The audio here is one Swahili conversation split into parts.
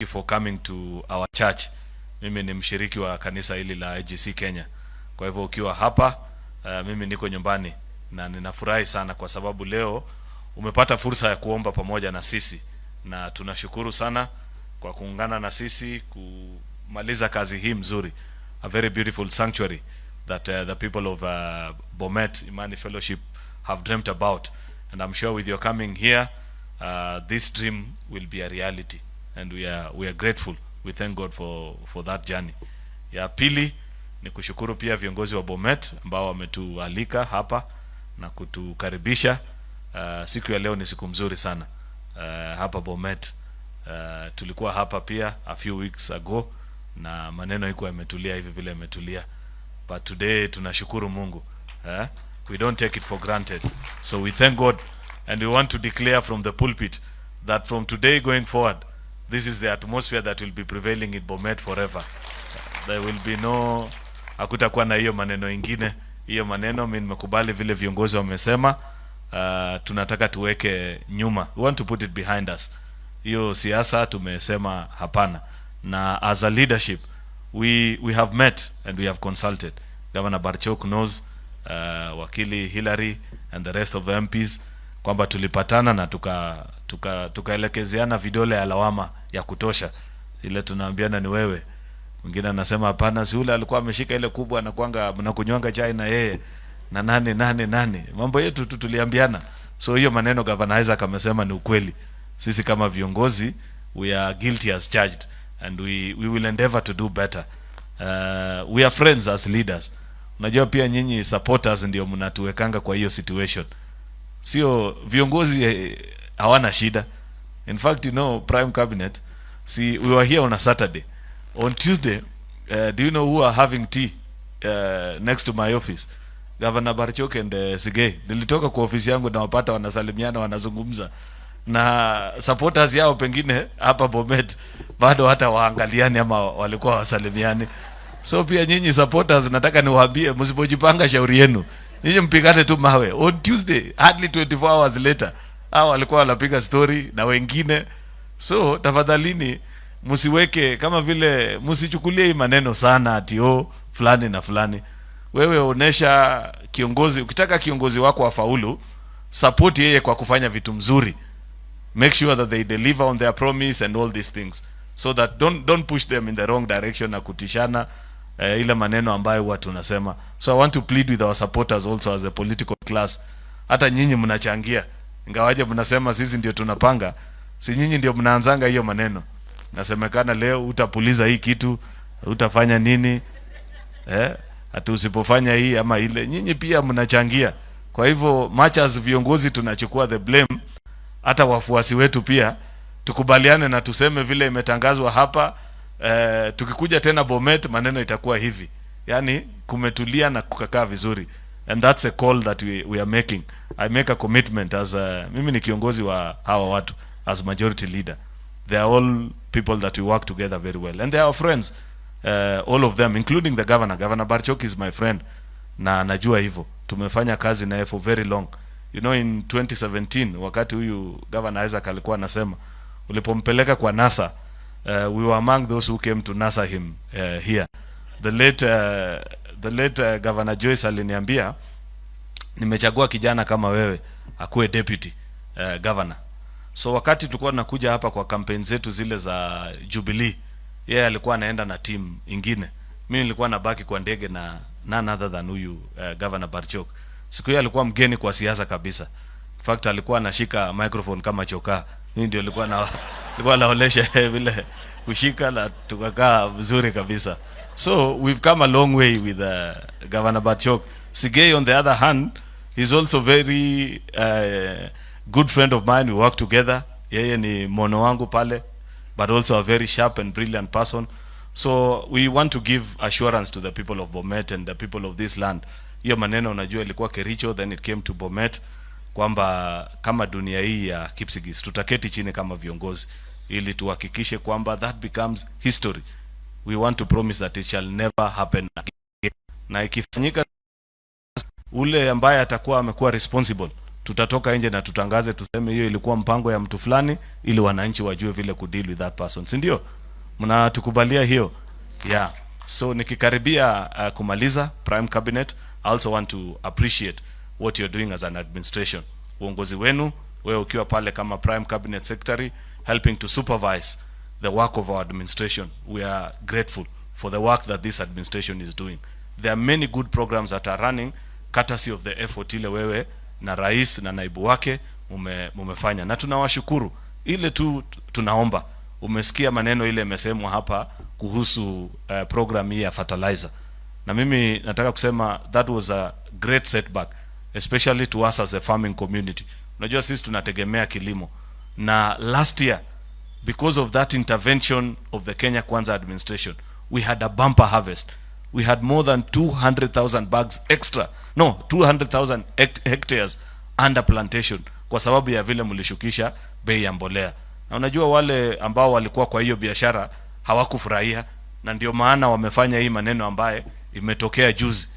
You for coming to our church. Mimi ni mshiriki wa kanisa hili la AGC Kenya. Kwa hivyo ukiwa hapa, mimi niko nyumbani na ninafurahi sana kwa sababu leo umepata fursa ya kuomba pamoja na sisi, na tunashukuru sana kwa kuungana na sisi kumaliza kazi hii mzuri, a very beautiful sanctuary that the people of Bomet Imani Fellowship have dreamt about, and I'm sure with your coming here, this dream will be a reality, and we are grateful. We thank God for that journey. Ya pili ni kushukuru pia viongozi wa Bomet ambao wametualika hapa na kutukaribisha. Siku ya leo ni siku mzuri sana hapa Bomet. Tulikuwa hapa pia a few weeks ago na maneno iko yametulia hivi vile yametulia, but today tunashukuru Mungu, eh? We don't take it for granted, so we thank God and we want to declare from the pulpit that from today going forward, this is the atmosphere that will be prevailing in Bomet forever. There will be no, hakutakuwa na hiyo maneno ingine. Hiyo maneno mimi nimekubali vile viongozi wamesema, tunataka tuweke nyuma. We want to put it behind us. Hiyo siasa tumesema hapana, na as a leadership we have met and we have consulted. Governor Barchok knows, Wakili Hillary and the rest of the MPs, kwamba tulipatana na tukaelekezeana vidole ya lawama ya kutosha. Ile tunaambiana ni wewe, mwingine anasema hapana, si ule alikuwa ameshika ile kubwa, anakuanga mnakunywanga chai na yeye na nani nani nani. Mambo yetu tu tuliambiana. So hiyo maneno Governor Isaac amesema ni ukweli. Sisi kama viongozi, we are guilty as charged and we will endeavor to do better. We are friends as leaders. Unajua pia nyinyi supporters ndio mnatuwekanga kwa hiyo situation, sio viongozi, hawana shida. In fact, Prime Cabinet, see, we were here on a Saturday. On Tuesday, do you know who are having tea next to my office? Governor Barchok and Sigei. Nilitoka kwa ofisi yangu nawapata wanasalimiana, wanazungumza na supporters yao. Pengine hapa Bomet bado hata waangaliani ama walikuwa wasalimiani. So pia nyinyi supporters, nataka niwaambie, msipojipanga, shauri yenu. Nyinyi mpigane tu mawe. On Tuesday, hardly 24 hours later, hao walikuwa wanapiga story na wengine. So tafadhalini, msiweke kama vile, msichukulie hii maneno sana ati oh, fulani na fulani. Wewe onesha kiongozi, ukitaka kiongozi wako afaulu, support yeye kwa kufanya vitu mzuri. Make sure that they deliver on their promise and all these things, so that don't push them in the wrong direction na kutishana, ile maneno ambayo huwa tunasema. So I want to plead with our supporters also as a political class. Hata nyinyi mnachangia, ingawaje mnasema sisi ndio tunapanga, si nyinyi ndio mnaanzanga hiyo maneno? Nasemekana leo utapuliza hii kitu, utafanya nini, eh? Hata usipofanya hii ama ile, nyinyi pia mnachangia. Kwa hivyo much as viongozi tunachukua the blame, hata wafuasi wetu pia tukubaliane na tuseme vile imetangazwa hapa, tukikuja tena Bomet maneno itakuwa hivi, yaani kumetulia na kukakaa vizuri, and that's a call that we are making. I make a commitment as a, mimi ni kiongozi wa hawa watu as majority leader. They are all people that we work together very well and they are our friends, all of them, including the governor. Governor Barchok is my friend na najua hivyo. Tumefanya kazi naye for very long. In 2017, wakati huyu Governor Isaac alikuwa anasema ulipompeleka kwa NASA, we were among those who came to NASA him here. The late Governor Joyce aliniambia, "Nimechagua kijana kama wewe akuwe deputy governor." So wakati tulikuwa tunakuja hapa kwa campaign zetu zile za Jubilee, yeye alikuwa anaenda na team ingine, mimi nilikuwa nabaki kwa ndege na none other than huyu Governor Barchok. Siku hiyo alikuwa mgeni kwa siasa kabisa. In fact, alikuwa anashika microphone kama chokaa. Mimi ndio nilikuwa naonesha vile kushika na tukakaa vizuri kabisa. So we've come a long way with Governor Barchok. Sigei, on the other hand, he's also very good friend of mine. We work together. Yeye ni mono wangu pale, but also a very sharp and brilliant person. So we want to give assurance to the people of Bomet and the people of this land. Hiyo maneno unajua ilikuwa Kericho, then it came to Bomet, kwamba kama dunia hii ya Kipsigis tutaketi chini kama viongozi ili tuhakikishe kwamba that becomes history. We want to promise that it shall never happen again. Na ikifanyika, ule ambaye atakuwa amekuwa responsible Tutatoka nje na tutangaze, tuseme hiyo ilikuwa mpango ya mtu fulani, ili wananchi wajue vile kudeal with that person, si ndio? Mnatukubalia hiyo? Yeah. So nikikaribia kumaliza, Prime Cabinet, I also want to appreciate what you're doing as an administration. Uongozi wenu, wewe ukiwa pale kama Prime Cabinet Secretary, helping to supervise the work of our administration. We are grateful for the work that this administration is doing. There are many good programs that are running courtesy of the effort ile wewe na rais na naibu wake mumefanya, na tunawashukuru. Ile tu tunaomba, umesikia maneno ile imesemwa hapa kuhusu program hii ya fertilizer, na mimi nataka kusema that was a great setback, especially to us as a farming community. Unajua sisi tunategemea kilimo, na last year, because of that intervention of the Kenya Kwanza administration, we had a bumper harvest. We had more than 200,000 bags extra, no, 200,000 hectares under plantation kwa sababu ya vile mlishukisha bei ya mbolea. Na unajua wale ambao walikuwa kwa hiyo biashara hawakufurahia, na ndio maana wamefanya hii maneno ambaye imetokea juzi.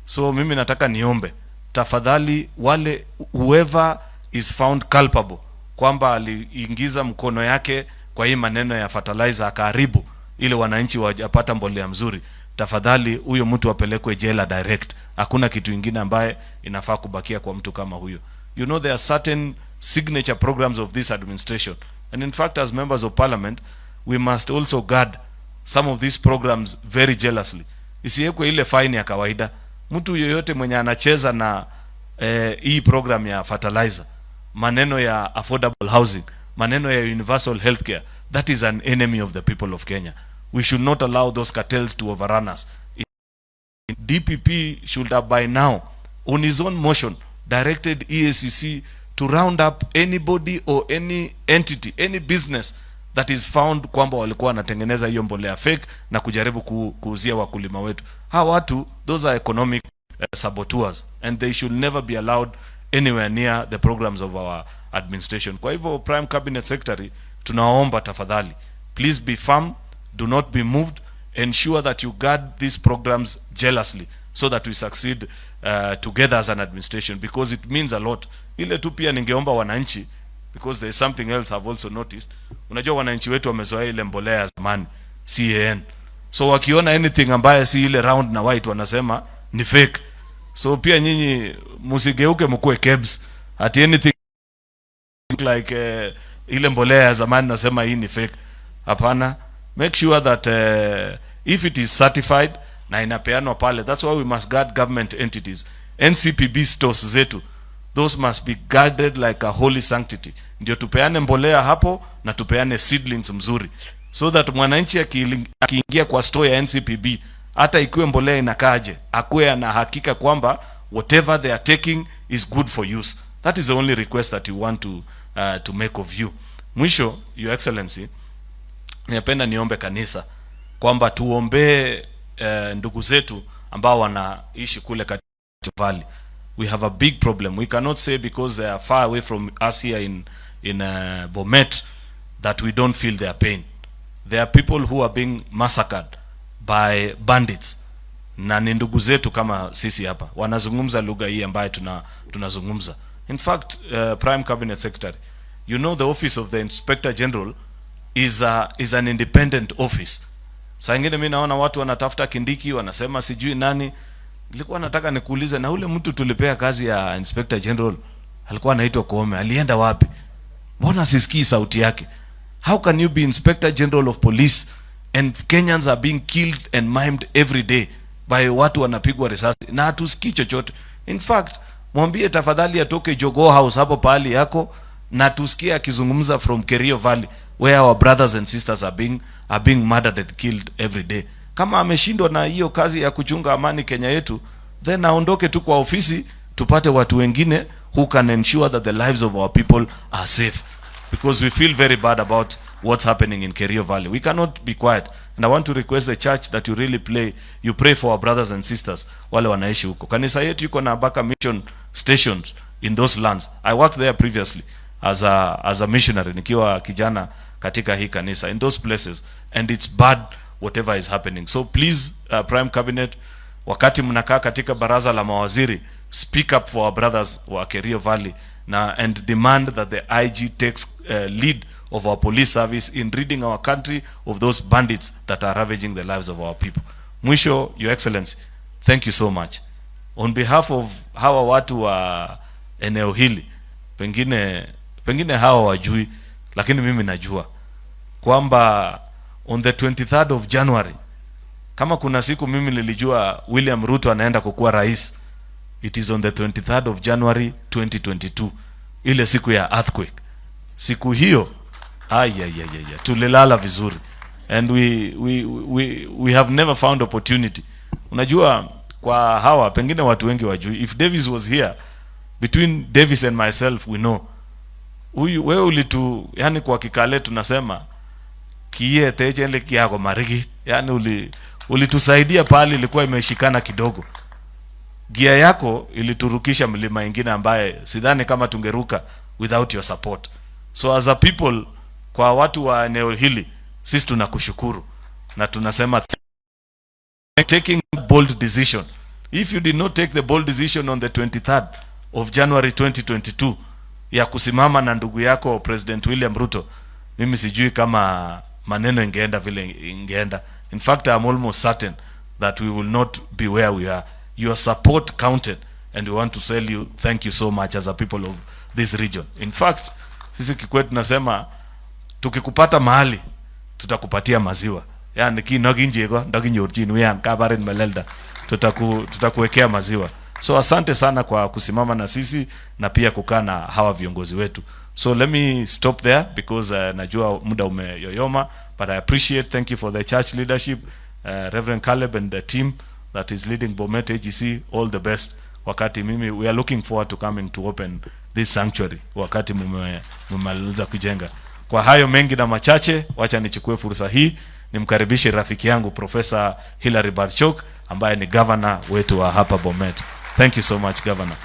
So mimi nataka niombe tafadhali, wale whoever is found culpable kwamba aliingiza mkono yake kwa hii maneno ya fertilizer akaharibu ili wananchi wajapata mbolea mzuri, tafadhali huyo mtu apelekwe jela direct. Hakuna kitu ingine ambaye inafaa kubakia kwa mtu kama huyo. You know there are certain signature programs of this administration, and in fact, as members of parliament, we must also guard some of these programs very jealously. Isiwekwe ile fine ya kawaida. Mtu yoyote mwenye anacheza na hii program ya fertilizer, maneno ya affordable housing, maneno ya universal healthcare, that is an enemy of the people of Kenya. We should not allow those cartels to overrun us. DPP should have by now, on his own motion, directed EACC to round up anybody or any entity, any business that is found kwamba walikuwa wanatengeneza hiyo mbolea fake na kujaribu kuuzia wakulima wetu. Hawa watu, those are economic saboteurs and they should never be allowed anywhere near the programs of our administration. Kwa hivyo, Prime Cabinet Secretary, tunaomba tafadhali, please be firm, do not be moved, ensure that you guard these programs jealously so that we succeed together as an administration, because it means a lot. Ile tu pia ningeomba wananchi, because there is something else I've also noticed. Unajua wananchi wetu wamezoea ile mbolea ya zamani, CAN. So wakiona anything ambaye si ile round na white, wanasema ni fake. So pia nyinyi msigeuke mkuwe KEBS ati anything like ile mbolea ya zamani nasema hii ni fake. Hapana, make sure that if it is certified na inapeanwa pale, that's why we must guard government entities. NCPB stores zetu, those must be guarded like a holy sanctity. Ndio tupeane mbolea hapo na tupeane seedlings mzuri, so that mwananchi akiingia kwa store ya NCPB, hata ikiwe mbolea inakaaje, akuwe na hakika kwamba whatever they are taking is good for use. That is the only request that we want to make of you. Mwisho, Your Excellency, ninapenda niombe kanisa kwamba tuombee ndugu zetu ambao wanaishi kule katika Valley. We have a big problem. We cannot say because they are far away from us here in Bomet that we don't feel their pain. There are people who are being massacred by bandits, na ni ndugu zetu kama sisi hapa, wanazungumza lugha hii ambayo tunazungumza. In fact, Prime Cabinet Secretary, you know the office of the Inspector General is an independent office. Saa ingine mi naona watu wanatafuta Kindiki, wanasema sijui nani. Nilikuwa nataka nikuulize, na ule mtu tulipea kazi ya Inspector General alikuwa anaitwa Koome, alienda wapi? Mbona sisikii sauti yake? How can you be Inspector General of Police and Kenyans are being killed and maimed every day by watu wanapigwa risasi na hatusikii chochote? In fact, mwambie tafadhali atoke Jogoo House hapo pahali yako na tusikie akizungumza from Kerio Valley, where our brothers and sisters are being murdered and killed every day. Kama ameshindwa na hiyo kazi ya kuchunga amani Kenya yetu, then aondoke tu kwa ofisi, tupate watu wengine who can ensure that the lives of our people are safe, because we feel very bad about what's happening in Kerio Valley. We cannot be quiet. And I want to request the church that you really play, you pray for our brothers and sisters wale wanaishi huko. Kanisa yetu iko na mpaka mission stations in those lands. I worked there previously as a missionary nikiwa kijana katika hii kanisa in those places, and it's bad whatever is happening. So please, Prime Cabinet, wakati mnakaa katika baraza la mawaziri, speak up for our brothers wa Kerio Valley. na and demand that the IG takes lead of our police service in ridding our country of those bandits that are ravaging the lives of our people. Mwisho, Your Excellency, thank you so much. On behalf of hawa watu wa eneo hili, pengine hawa wajui, lakini mimi najua kwamba on the 23rd of January, kama kuna siku mimi nilijua William Ruto anaenda kukuwa rais, it is on the 23rd of January 2022, ile siku ya earthquake. Siku hiyo, ayayayaya, tulilala vizuri and we have never found opportunity. Unajua, kwa hawa pengine watu wengi wajui, if Davis was here, between Davis and myself we know huyu wewe ulitu, yani kwa Kikale tunasema kie techenle kiako marigi, yani ulitusaidia pale ilikuwa imeshikana kidogo. Gia yako iliturukisha mlima ingine ambaye sidhani kama tungeruka without your support. So as a people, kwa watu wa eneo hili, sisi tunakushukuru na tunasema taking bold decision. If you did not take the bold decision on the 23rd of January 2022 ya kusimama na ndugu yako President William Ruto, mimi sijui kama maneno ingeenda vile ingeenda. In fact, I'm almost certain that we will not be where we are. Your support counted and we want to tell you thank you so much as a people of this region. In fact, sisi kikwetu tunasema tukikupata mahali tutakupatia maziwa. Yani kinogin chego ndakinyorchin uyan kabarin melelda, tutakuwekea maziwa. So asante sana kwa kusimama na sisi na pia kukaa na hawa viongozi wetu. So let me stop there because najua muda umeyoyoma, but I appreciate, thank you for the church leadership, Reverend Caleb and the team that is leading Bomet AGC, all the best. Wakati mimi, we are looking forward to coming to open this sanctuary wakati mumemaliza kujenga. Kwa hayo mengi na machache, wacha nichukue fursa hii nimkaribishe rafiki yangu Professor Hilary Barchok ambaye ni governor wetu wa hapa Bomet. Thank you so much, Governor.